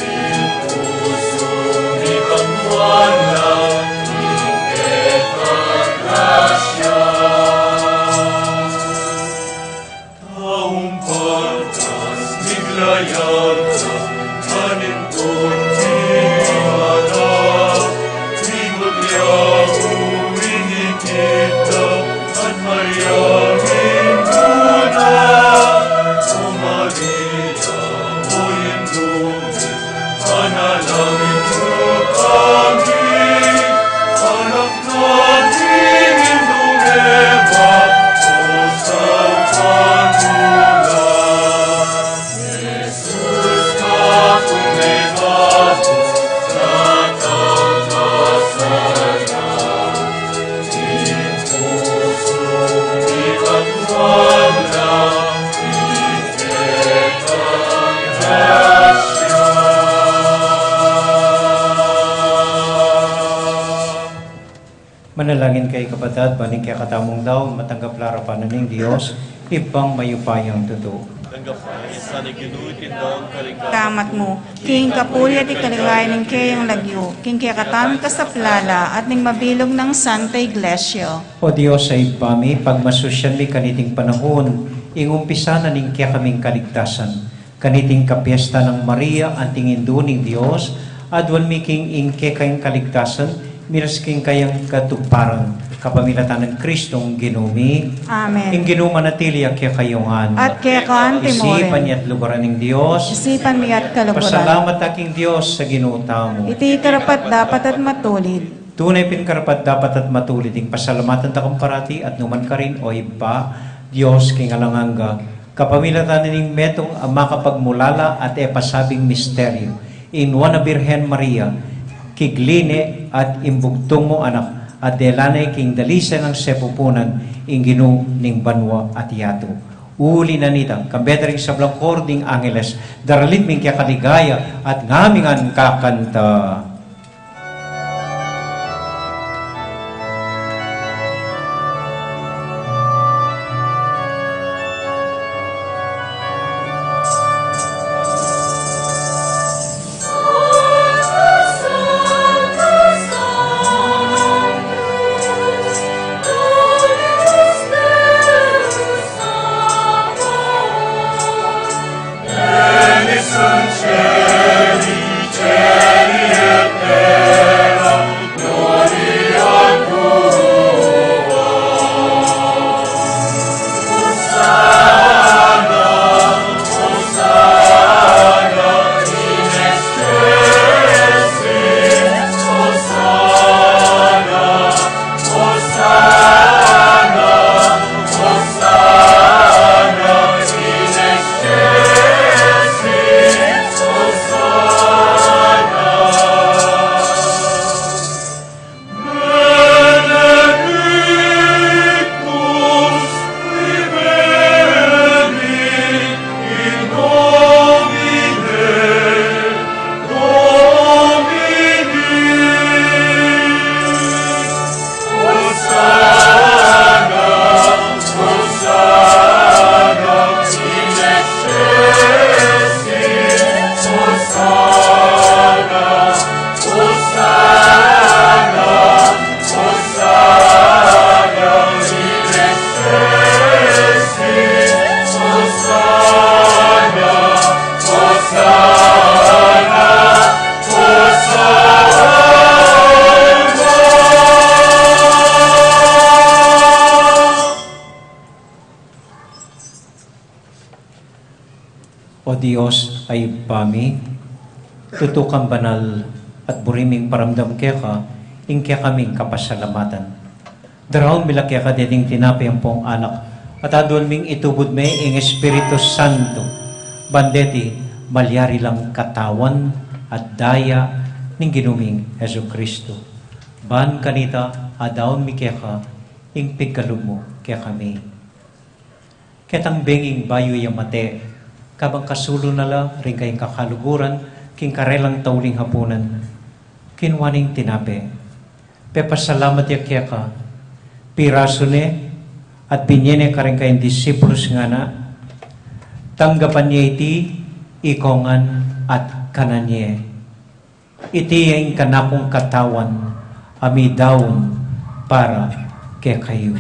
ing pusu, ikatwan na ing kekang grasya. Taung patas, miglayag ta, manintun migala, migutyaw, minikita, at Maria, minguna, O Maria, O Indung, panalangin mu kami, anak Manalangin kayu, kapatad, ban ing kekatamung daun matanggap la arapan na ning Dios, Ibpang mayupayang tutu. Tanggap na ing Ginu king daun kaligaya, gamat mu, king kapurian at kaligayan ning keyang lagyu, king kekatamung kasaplalan, at ning mabilug nang Santa Iglesia. O Dios a Ibpa mi, pagmasusyan mi kaniting panahun ing umpisa na ning kekaming kaligtasan. Kaniting kapiesta nang Maria, anting Indu ning Dios, aduan mi king ing kekayung kaligtasan, miras king kayang katuparan, kapamilatan nang Kristong Ginu mi. Amen. Ing Ginu manatili ya kekayu ngan. At keka mu rin. Isipan ya at luguran ing Dios. Isipan mi ya at kaluguran. Pasalamat ta king Dios a Ginu tamu. Iti karapat-dapat at matulid. Tune pin karapat-dapat at matulid ing pasalamatan da kang parati at nukarin man, O Ibpa, Dios king alang angga, kapamilatan na ning metung a makapagmulala at e pasabing misteryu, ing Nuan a Birhen Maria, kigli ne at ing bugtung mung anak, at dela ne king dalise nang sepupunan ing Ginu ning banua at yatu. Uli na nita, kambe da ring sablang koro ding angeles, daralit mi ing kekaligaya at ngami ngan kakanta. O Dios a Ibpa mi, tutu kang banal at buri ming paramdam keka ing kekaming kapasalamatan. Daraun mi la keka deting tinape ampong alak, at aduan ming itubud me ing Espiritu Santo, ban deti malyari lang katawan at daya ning Ginu ming Jesucristo. Ban kanita adaun mi keka ing pigkalub mu kekami. Ketang benging bayu ya mate, kabang kasulu na la ring kayang kakaluguran king karelang tauling hapunan, kinua neng tinape, pepasalamat ya keka, pirasu ne, at binye ne karing kayang disipulus, ngana: Tanggapan ye iti ikongan at kanan ye. Iti ya ing kanakung katawan a midaun para kekayu.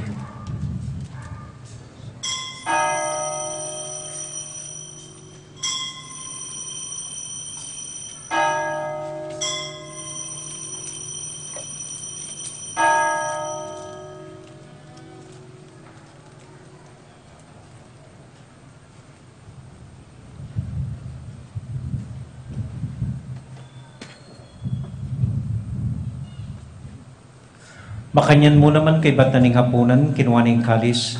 Makanyan mu naman kaybat na ning hapunan, kinua ne ing kalis,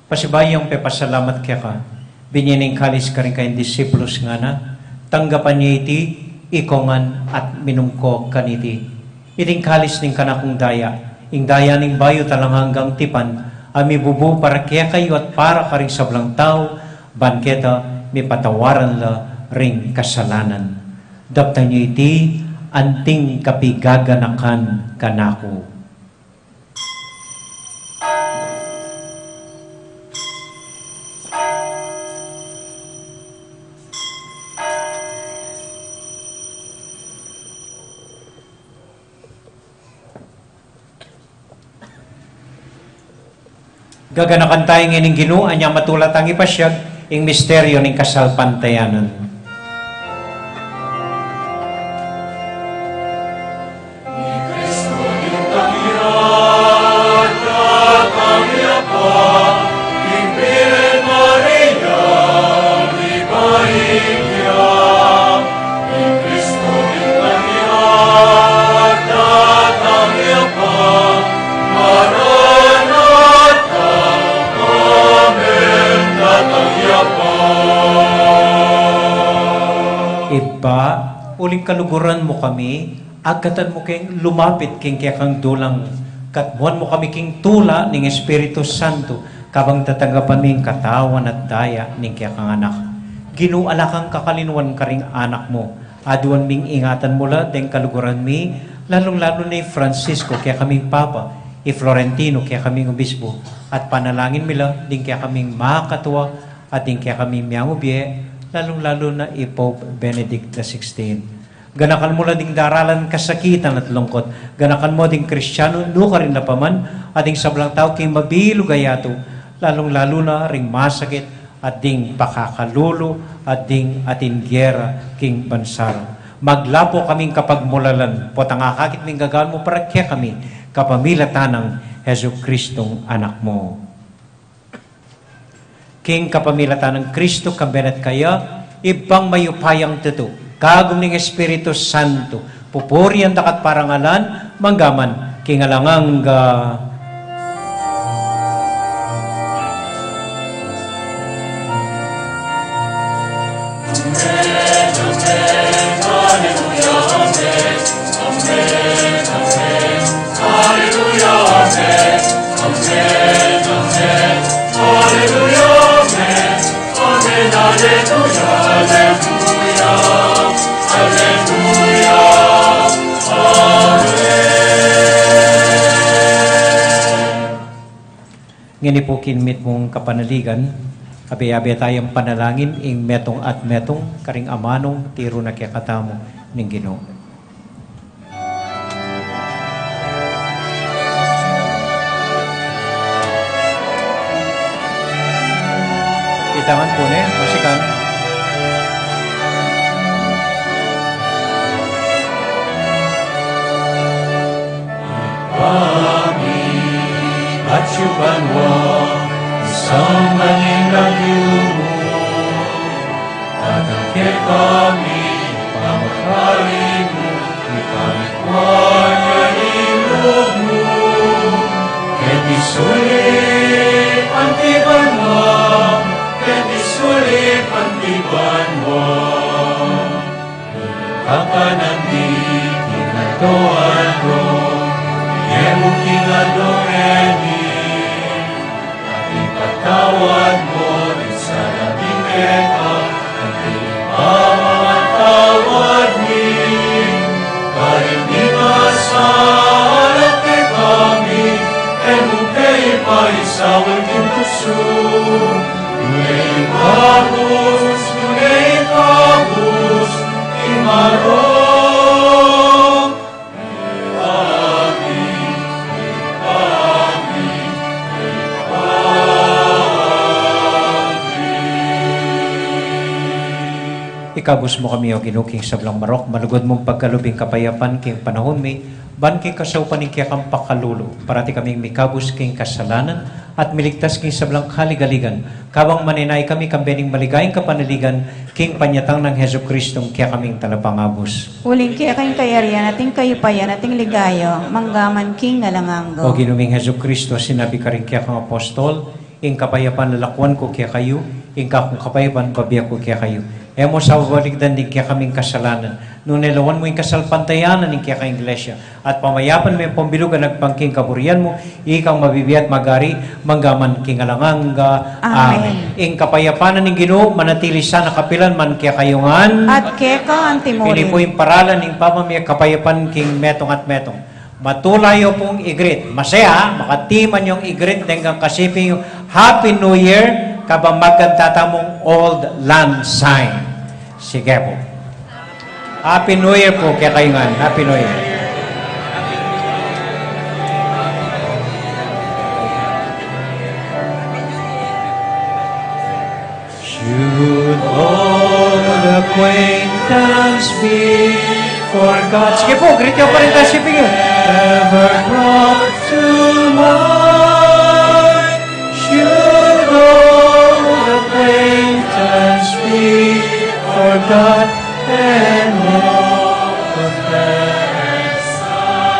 pasibayu yang pepasalamat keka, binye ne ing kalis karing kayang disipulus, ngana: Tanggapan ye iti ikongan at minum ko kaniti. Iting kalis ning kanakung daya, ing daya ning bayu at alang anggang tipan, a mibubu para kekayu at para karing sablang tau, ban keta mipatawaran la ring kasalanan. Daptan yu iti anting kapigaganakan kanaku. Gaganakan taya ngening Ginu, anya matula tang ipasiag ing misteryu ning kasalpantayanan. Ibpa, uling kaluguran mu kami, agkatan mu keng lumapit king kekang dulang, katmuan mu kami king tula ning Espiritu Santo, kabang tatanggapan mi ing katawan at daya ning kekang Anak. Ginu, ala kang kakalinuan karing anak mu. Aduan ming ingatan mu la deng kaluguran mi, lalung-lalu na i Francisco, kekaming Papa, i Florentino, kekaming Obispo, at panalangin mi la ding kekaming makatua at ding kekaming miangubie, lalung-lalu na i Pope Benedict the sixteenth. Ganakan mu la ding daralan kasakitan at lungkut. Ganakan mu ding Kristianu nukarin la pa man, at ding sablang tau king mabilug a yatu, lalung-lalu na ring masakit, at ding pakakalulu, at ding atin gera king bansa ra. Maglapo kaming kapagmulalan, potang akakit ming gagawan mu para kekami, kapamilatan nang Jesucristong Anak mu. King kapamilatan nang Kristo, kambe na at kaya, Ibpang mayupayang tutu, kagum ning Espiritu Santo, pupurian da ka at parangalan, mangga man king alang angga. Ngeni pu king mitmung kapanaligan, abe-abe tayang panalangin ing metung at metung karing amanung tiru na kekatamu ning Ginu. Itangan pu ne, masikan. Ibpa mi, atsu ka banua, misamban ya ing lagyu mu, Kekami, pamagari mu, ipamikwan ya ing lub mu, keti sulip anti banua, keti sulip anti banua. Kakanan mi king aldo-aldo, ibie mu king aldo ngeni, at ipatawad mu ing sala mi keka, anti ing pamamatawad mi karing mikasala kekami, e mu ke ipaisaul king tuksu, nune ikabus, nune ikabus king marok. Ikabus mu kami, O Ginu, king sablang marok, malugud mung pagkalub ing kapayapan king panaun mi, ban king kasaupan ning kekang pakalulu, parati kaming mikabus king kasalanan, at miligtas king sablang kaligaligan, kabang manenaya kami kambe ning maligayang kapanaligan, king panyatang nang Jesucristong kekaming Talapangabus. Uling keka ing kayarian, at ing kayupayan, at ing ligaya, mangga man king alang angga. O Ginu ming Jesucristo, sinabi karing kekang apostol, ing kapayapan lalakwan ku kekayu, ing kakung kapayapan babie ku kekayu. E mu sa babalikdan ding kekaming kasalanan, nune lawan mu ing kasalpantayanan ning kekang Iglesia, at pamayapan me ampong bilug a agpang king kaburian mu, ikang mabibie at magari, mangga man king alang angga. Amen. Amen. Ing kapayapan na ning Ginu manatili sana kapilan man kekayu ngan. At keka antimurin. Ini pu ing paralan ning pamamie kapayapan king metung at metung. Matula yu pung i-greet. Masaya, makatiman yung i-greet, deng kasiping yu, "Happy New Year," kabang magkanta tamung Auld Lang Syne. Sige pu. Happy New Year pu kekayu ngan. Happy New Year. Should old acquaintance be forgot. Sige pu, greet yu pa rin, kasi sige. Ever brought to mind. Should old acquaintance be forgot and old lang syne.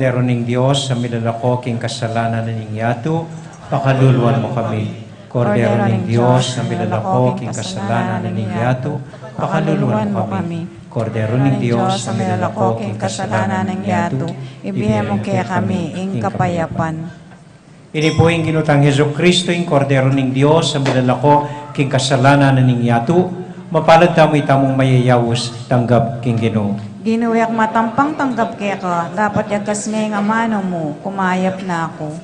Kordero ning Dios, a milalako king kasalanan na ning yatu, pakaluluan mu kami. Kordero ning Dios, a milalako king kasalanan na ning yatu, pakaluluan mu kami. Kordero ning Dios, a milalako king kasalanan na ning yatu, ibie mu kekami ing kapayapan. Ini pu ing Ginu tang Jesucristo, ing Kordero ning Dios, a milalako king kasalanan na ning yatu. Mapalad tamu itamung mayayaus tanggap king Ginu. Ginu, e ku matampang tanggap keka, dapot yagas me ing amanu mu, kumayap na ku.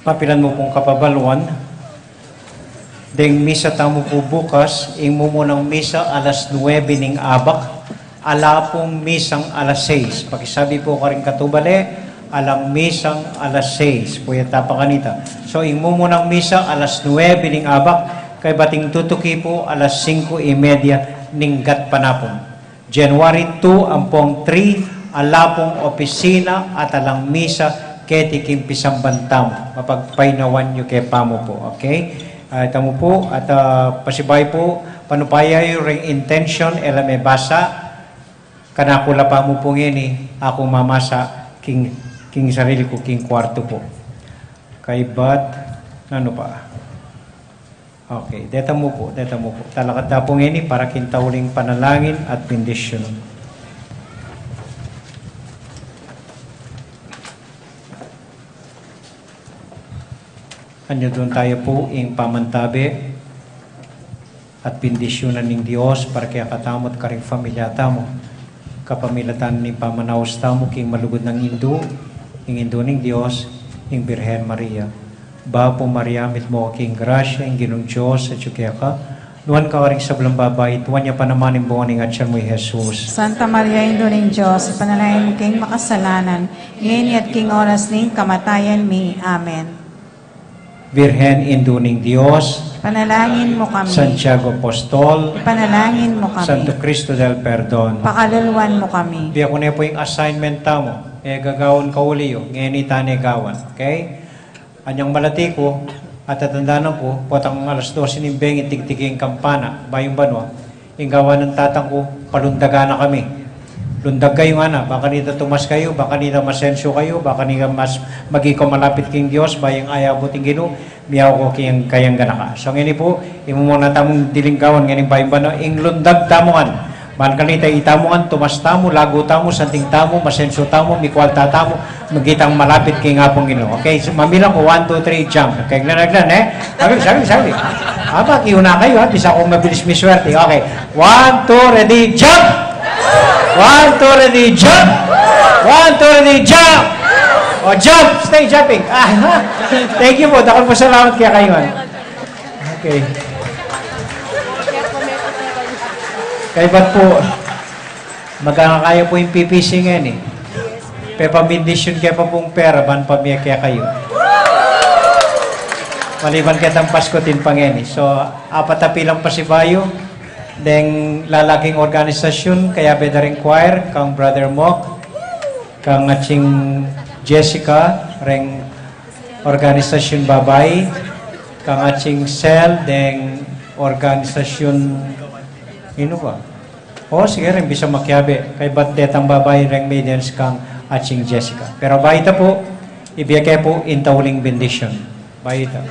Mapilan mu pung kapabaluan, deng misa tamu pu bukas, ing mumunang misa alas nuebe ning abak, ala pung misang alas seis. Pakisabi pu karing katubale, alang misang alas seis. Puyat ta pa kanita. So, ing mumunang misa alas nuebe ning abak, kaybat ing tutuki pu alas singko y media ning gatpanapun. January two ampong three, ala pung opisina at alang misa keti king pisamban tamu. Mapagpainawan yu ke pamu pu, okay? Ah, ita mu pu, at, ah, pasibayu pu, panupayan yu ring intention, e la mebasa, kanaku la pamu pu ngeni, aku mamasa king, king sarili ku, king kwartu pu. Kaybat, nanu pa? Okay, deta mu pu, deta mu pu. Talakad ta pu ngeni para king tauling panalangin at bendisyun. Anyudun taya pu ing pamantabe at bendisyunan ning Dios para kekatamu at karing familia tamu. Kapamilatan ning pamanaus tamu king malugud nang Indu, ing Indu ning Dios, ing Birhen Maria. Bapu Maria, mitmu ka king grasya, ing Ginung Dios atyu keka, nuan ka karing sablang babai, at nuan ya pa naman ing bunga ning atyan mu, i Jesus. Santa Maria, Indu ning Dios, ipanalangin mu keng makasalanan, ngeni at king oras ning kamatayan mi. Amen. Birhen, Indu ning Dios, ipanalangin mu kami. Santiago Apostol, ipanalangin mu kami. Santo Cristo del Perdon, pakaluluan mu kami. Bie ku ne pu ing assignment tamu, e gagawan kauli yu, ngeni ta ne gawan, okay? Anyang malati ku, at tatandanan ku, potang alas dose ning bengi, tigtigi ing kampana, bayung banua. Ing gawan ning tatang ku, palundagan na kami. Lundag kayu ngana, ba kanita tumas kayu, ba kanita masensu kayu, ba kanita mas maging kayu malapit king Dios, ba yang ayabut ing Ginu, miyaku king kayang ganaka. So, ngeni pu, imumuna tamung dilinggawan, ngeni bayung banua, ing lundag tamu ngan. Ba kanita itamu ngan, tumas tamu, lagu tamu, santing tamu, masensu tamu, mikwalta tamu, maging tang malapit king Apung Ginu. Okay, so, mamilang ku, one, two, three, jump. Okay, ngana, ngana, e? Sabi, sabi, sabi. Aba, kiuna kayu, ha? Bisa kung mabilis miswerte. Okay. One, two, ready, jump! One, two, ready, jump! One, two, ready, jump! O, jump! Stay jumping. Ah, thank you pu. Dakal pung salamat kekayu ngan. Okay. Kaybat pu, magkakaya pu ing P P C ngeni. Pepambendisyun ke pa pung pera, ban pamie kekayu. Maliban ketang Pasko, atin pa ngeni. So, apat a pilang pasibayu, deng lalaking organisasyun, kayabe da reng choir, kang Brother Mok, kang atsing Jessica, reng organisasyun babai, kang atsing Sel, deng organisasyun, inu ba? O, sige, reng bisa makiabe, kaybat detang babai, reng maidens kang atsing Jessica. Pero bayu ta pu, ibie ke pu ing tauling bendisyun. Bayu ta.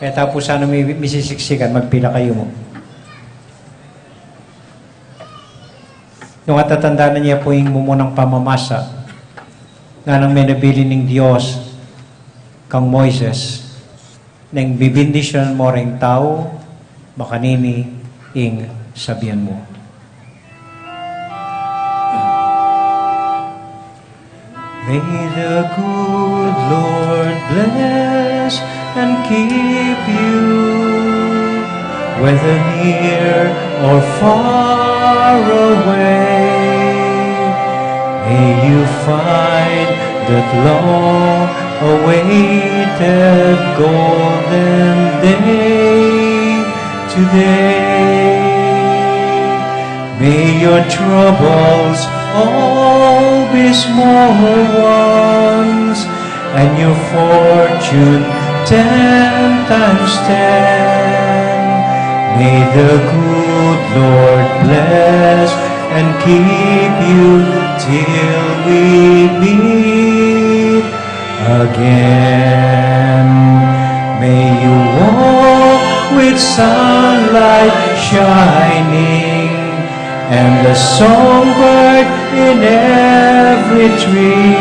E ta pu sana mi-, misisiksikan, magpila kayu mu. Nung atatandanan ye pu ing mumunang pamamasa, nganang menabilin ning Dios kang Moises, neng bibindisyunan mo reng tau, makanini ing sabian mu. May the good Lord bless and keep you, whether near or far away. May you find that long awaited golden day today. May your troubles all be small ones, and your fortune ten times ten. May the good Lord bless and keep you till we meet again. May you walk with sunlight shining and a songbird in every tree.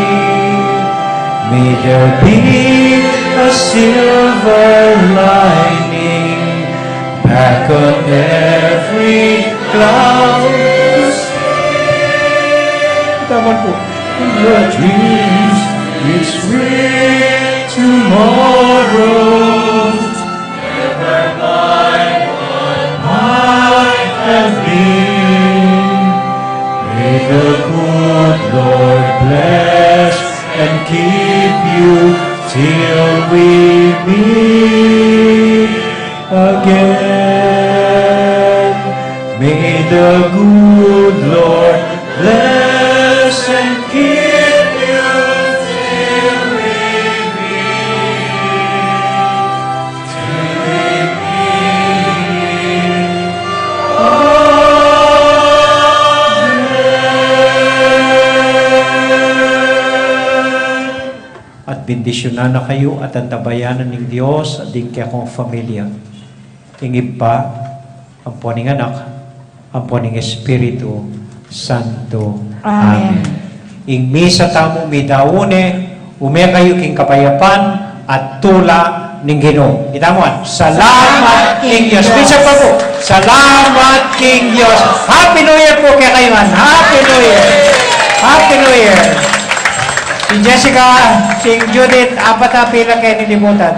May there be a silver lining back on every cloud. Come on, po. In your dreams, it's sweet tomorrow. We meet again. May the good Lord bless and keep you till we meet, till we meet again. At bendisyunan na kayu at antabayanan ning Dios at ding kekong familia. Ing Ibpa, ampo ning Anak, ampo ning Espiritu Santo. Amen. Amen. Ing misa tamu midaun ne, ume kayu king kapayapan at tula ning Ginu. Kita mu, salamat king Dios. Minsan pa pu, salamat king Dios. Happy New Year pu kekayu ngan. Happy New Year. Happy New Year. King Jessica, King Judith, apat a pila keni libutan.